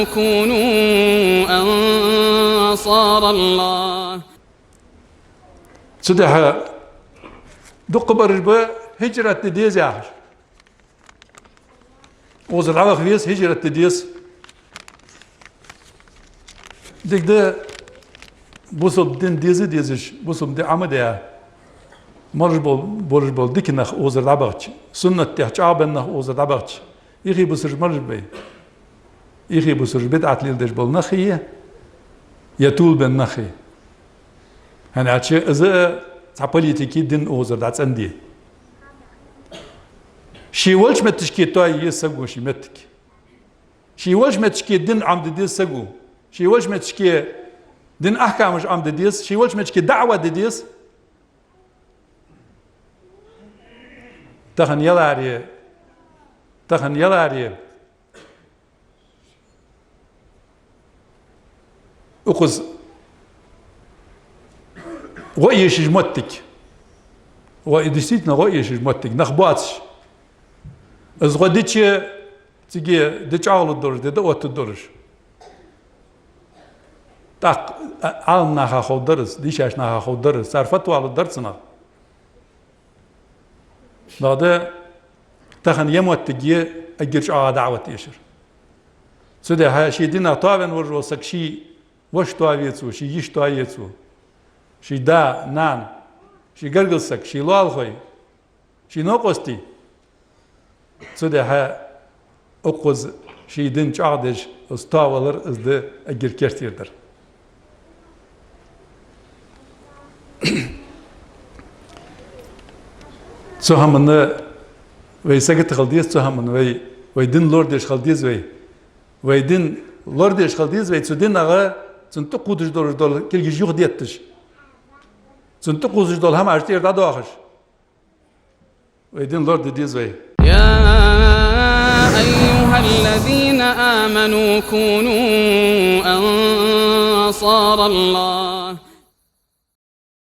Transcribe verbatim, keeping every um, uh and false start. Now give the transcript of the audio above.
كونوا أنصار الله. Цудухьа дукха бараш ба хӀижрат де деза яхаш. Укхаза дӀаваха веза, хӀижрат де деза. Дика да, бусалба дин деза дезаш, бусалба дин Ӏомаде. Мараш бола, мараш бола дика нах укхаза дӀабахача, суннат тӀа чӀоагӀбенна нах укхаза дӀабахача, ихи бусараш мараш бай. Ихи бусараш бидӀат леладеш бола нахи, е тувлабенна нахи. ХӀана аьлча из цхьа политики дин укхаза дӀацӀенде. Ше волча метташка тоае еза саго ший моттиг. Ше волча метташка дин Ӏомаде деза саго. Ше волча метташка дин ахькамаш Ӏомаде деза. Ше волча метташка даӀват де деза. Тахан яларе, тахан яларе укхаза гӀо эшаш моттиг. ГӀо, действительно, гӀо эшаш моттиг. Нах боацаш. Из гӀо дича, цига ди чӀоагӀлургдолаш, ди дӀаоттаргдолаш. ТӀаккха Ӏа-, Ӏаламнаха ховргдар из, дийшача наха ховргдар из, цар фатва лургдар цунах. Бакъда тахан ер моттиг я эггара чӀоагӀа даӀват эшар. Цудухьа ший динах тоавенна волаш вола саг ший воша тоаве цо, ший йиша тоае цо, ший да, нана, ший гаргара саг, ший лоалахой, ший новкъостий. Цудухьа укхаза ший дин чӀоагӀдеш, из тоавалар, из да эггара керттера дар. Цу хӀаманна вай сагота хила деза, цу хӀаманна вай, вай дин лорадеш хила деза вай. Вай дин лорадеш хила деза вай, цу динагӀа, цунна тӀакхувдаш долаш дола кулгаш юхадетташ, цунна тӀакхувсаш дола хӀамаш тӀера дӀадоахаш. Вай дин лораде деза вай. يا أيها الذين آمنوا كونوا أنصار الله.